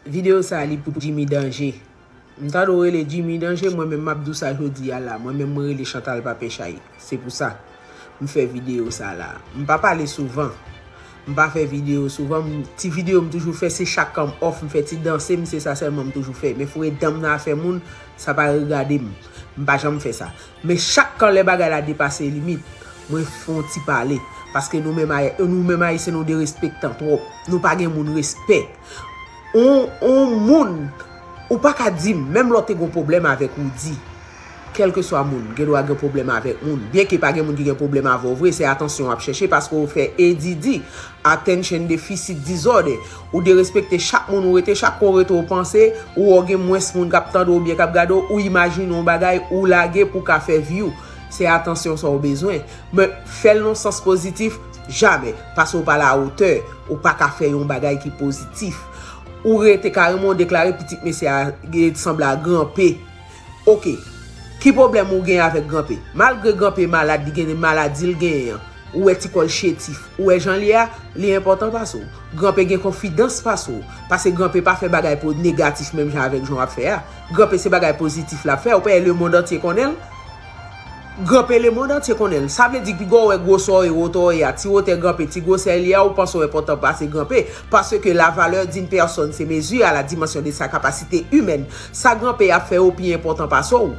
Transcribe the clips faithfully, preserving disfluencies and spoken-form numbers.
Videyo sa a li pou Jimmy Danje. M tande w rele Jimmy Danje, mwen menm m ap di w sa jodi a la. Mwen menm mwen rele Chantal Papechay. Se pou sa m fè videyo sa la. M pa pale souvan. M pa fè videyo souvan. M, ti videyo m toujou fè, se chak kan m off, m fè ti danse m, se sa sèlman m toujou fè. Men foure dan m nan afè moun, sa pa regade m. M pa janm fè sa. Men chak kan lè bagay la depase limit, mwen fè yon ti pale. Paske nou menm Ay-, nou menm Ayisyen, nou derespektan twòp. Nou pa gen moun respè. On, on moun, ou pa ka di m, menm lè w te gen pwoblèm avèk Roody, kèlkeswa moun, gen dwa gen pwoblèm avèk moun. Byenke pa gen moun ki gen pwoblèm avè w vre, se atansyon w ap chèche paske w fè A D D, attention deficit disorder. Ou derespekte chak moun ou rete, chak kon rete w panse, ou wè w gen mwens moun k ap tande w oubyen k ap gade w, ou imajine yon bagay, ou lage pou w ka fè view. Se atansyon sa w bezwen. Men fè l nan sans pozitif, jamè. Paske w pa la wotè, ou pa ka fè yon bagay ki pozitif. Ou rete kareman w deklare pitit mesye a, e, sanble a Gran P. Oke. Ki pwoblèm ou gen avèk Gran P? Malgre Gran P malad, li gen maladi l genyen an. Ou wè ti kò l chétif. Ou wè jan l ye a, li enpòtan pase w. Gran P gen konfidans pase w. Paske Gran P pa fè bagay pou negatif menm jan avèk jan w ap fè a. Gran P se bagay pozitif l ap fè. Ou pa wè lemonn antye konnen l? Gran P lemonn antye konnen l. Sa vle di piga w wè gwosè w ye, wotè w ye a, ti wotè Gran P, ti gwosè li a, ou panse w enpòtan pase Gran P. Parce que la valeur d'une personne se mesure à la dimension de sa capacité humaine. Sa Gran P ap fè yo pi enpòtan pase w.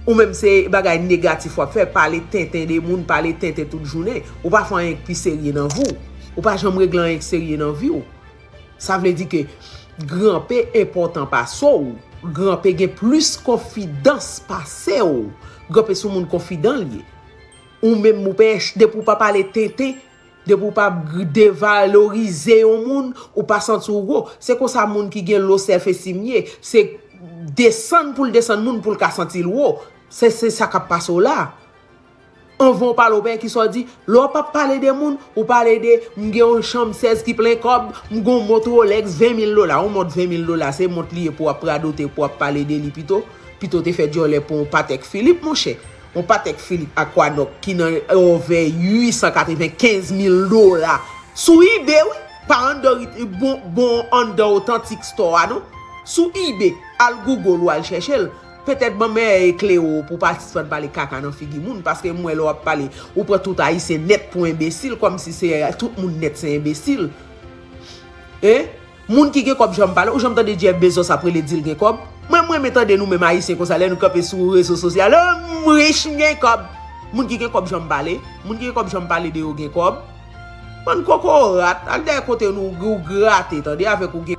Ou menm se bagay negatif w ap fè, pale tenten de moun, pale tenten tout jounen. Ou pa fè anyen k pi serye nan vi w. Ou pa janm regle anyen k serye nan vi w. Sa vle di ke Gran P enpòtan pase w. Gran P gen plis konfidans pase w. Gran P se yon moun konfidan l ye. Ou menm ou pa, depi w pa pale tenten, depi w pa devalorize yon moun, ou pa santi w wo. Se konsa moun ki gen low self esteem ye. Se desann pou l desann moun pou l ka santi l wo. Se, se sa k ap pase w la. Anvan w pale, w pa wè kisa w di. Lè w p ap pale de moun, ou pale de, "M gen yon chanm sèz ki plen kòb, m gen yon mont Rolex ven mil dola." Yon mont ven mil dola, se mont li ye pou w ap radote, pou w ap pale de li pito. Pito w te fè djòlè pou yon Patek Philippe, monchè. Yon Patek Philippe Aquanaut ki nan, e, vè uit san katrevenkenz mil dola. Sou eBay, wi. Pa anndan rit-, bon, bon anndan Authentic Store a, non. Sou eBay, al Google ou al chèche l. Petèt ban m e klere w pou w pa sispann pale kaka nan figi moun, paske m wè lè w ap pale, ou pran tout Ayisyen nèt pou enbesil, kòmsi se tout moun nèt se enbesil. Hein? Moun ki gen kòb janm pale, ou janm tande Jeff Bezos ap rele di l gen kòb? Mwen, mwen renmen tande nou menm Ayisyen konsa, lè nou kanpe sou rezo sosyal, "Oh, m rich, m gen kòb." Moun ki gen kòb janm pale? Moun ki gen kòb janm pale de yo gen kòb? Bann kokorat, al dèyè kote nou, ou grate, tande, avèk ou gen